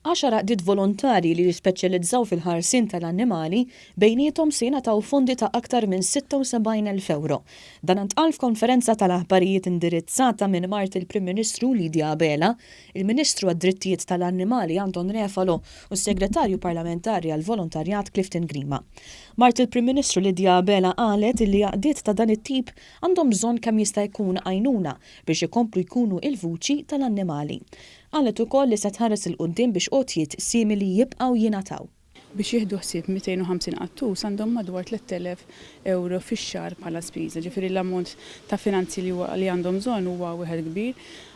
Għaxar għaqdiet volontarji li jispeċjalizzaw fil-ħarsien tal-annimali bejniethom se jingħataw fondi ta' aktar minn 76,000 ewro. Dan intqal f'konferenza tal-aħbarijiet indirizzata minn mart il-Prim Ministru Lydia Abela, il-Ministru għad-Drittijiet tal-Annimali Anton Refalo u s-Segretarju Parlamentari għall-Volontarjat Clifton Grima. Mart il-Prim Ministru Lydia Abela qalet illi għaqdiet ta' dan it-tip għandhom bżonn kemm jista' jkun għajnuna biex ikomplu jkunu il-vuċi tal-annimali. Qalet ukoll li se tħares 'il quddiem biex għotjiet simili jibqgħu jingħataw. Biex jieħdu ħsieb 250 qattus għandhom madwar 3,000 ewro fix-xahar bħala spiża. Ġifieri l-ammont ta' finanzi li huwa li għandhom bżonn huwa wieħed kbir.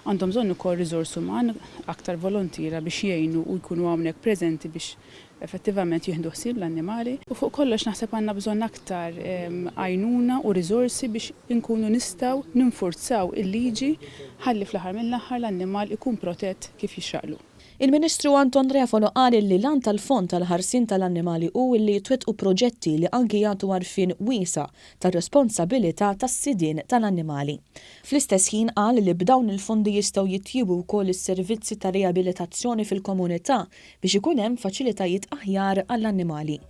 Għandhom bżonn ukoll riżors uman, aktar volontiera biex jgħinu u jkunu hawnhekk preżenti biex effettivament jieħdu ħsieb l-annimali. U fuq kollox naħseb għandna bżonn aktar għajnuna u riżorsi biex inkunu nistgħu ninfurzaw il-liġi ħalli fl-aħħar mill-aħħar l-annimal ikun protett kif jixraqlu. Il-Ministru Anton Refalo qal illi l-għan tal-Fond għall-Ħarsien tal-Annimali hu illi jitwettqu proġetti li anki jagħtu għarfien wiesa' tar-responsabilità tas-sidien tal-annimali. Fl-istess ħin qal li b'dawn il-fondi jistgħu jitjiebu wkoll is-servizzi ta' riabilitazzjoni fil-komunità biex ikun hemm faċilitajiet aħjar għall-annimali.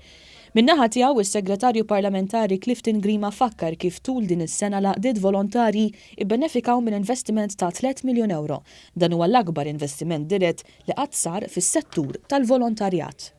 Min-naħa tiegħu, is-Segretarju Parlamentari Clifton Grima fakkar kif tul din is-sena l-għaqdiet volontarji bbenefikaw minn investiment ta' tlett miljun ewro. Dan huwa l-akbar investiment dirett li qatt sar fis-settur tal-volontarjat.